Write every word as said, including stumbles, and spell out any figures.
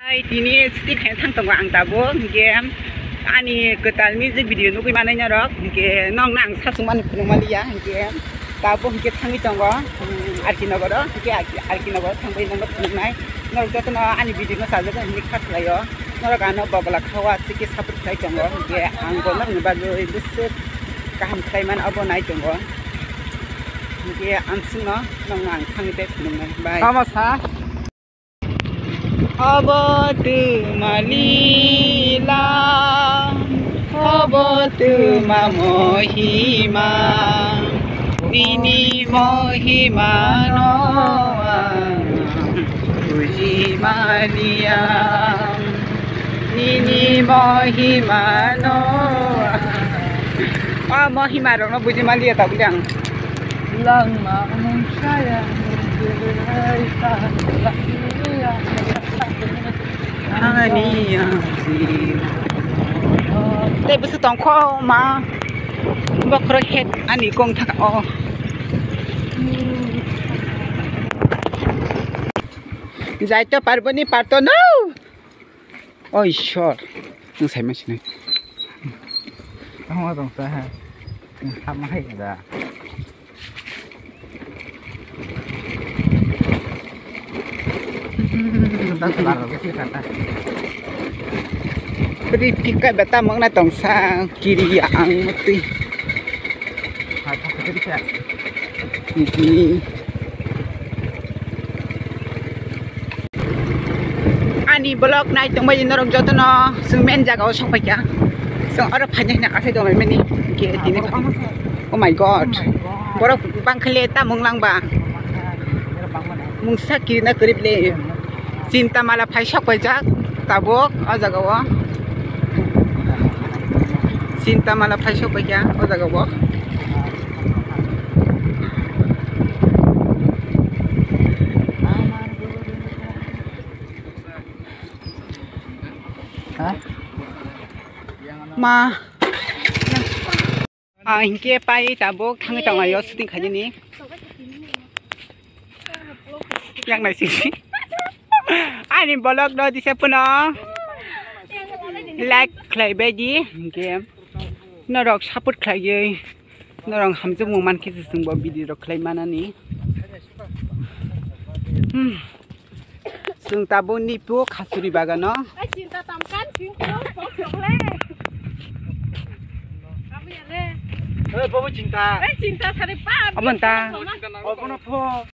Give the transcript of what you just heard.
Ai, tini shooting khaina thang tongo ang tabuk, hinkhe ani kwtal music video nugwi manai norok, hinkhe nokno ang sachung mani phunuk manliya, hinkhe tabuk hinkhe thangwi tongo, um, R K Nagar o, hinkhe R K Nagar o thangwi nokno phunuknai. Norok jotono ani video no chajago hinwi kha khlaio, norok ano bogla khao aswk khe support khlai tongo, hinkhe ang bo norokni bagwi bwswk kaham khlai mano abo nai tongo, hinkhe amsukno nokno ang thangwi tei phunuknai. Bye. Tamo sa? Obo twma lila, obo twma mohima, nini mohima no ang buji maliya, nini mohima no ang. O mohima rok no buji maliya tabuk ang. Langma mungsaya. Ani. Tei bwswk tongkho ma. Bokhorok het ani kong thaka o. Jaito parboni parto no. O Ishwar, nwng saima sinai. Tamo tong sa ha. Nwng hapma hai da. Ri phika beta mangna tong sa kiri ang mati. Ani vlog nai tongbai norok jotono chwng main jaga o sokphaikha. Chwng oro phaina hwnwi asai tonglaimani. Hinkhe tini, oh my God. Borok bangkha le tamung langba. Mungsa kirina kwrwi le. Chinta mala phai sokpaijak tabuk o jaga o. Chinta mala phai sokpaikha o jaga o. Ma. Ah, hinkhe pai tabuk thangwi tonglaio shooting khainani. Yang naising. Ani vlog no dise puno like khlaibai di. Hinkhe norok support khlaiwi norok hamjakmung mankhe se chwngbo video rok khlai manani. Hmm. Chwng tabuk nipo khasuri bagano. Ai, chinta tam kan sing ko pok le. Kamu ya le. Eh, bobo chinta. Eh, chinta sari pa. Abon ta. Obono pho.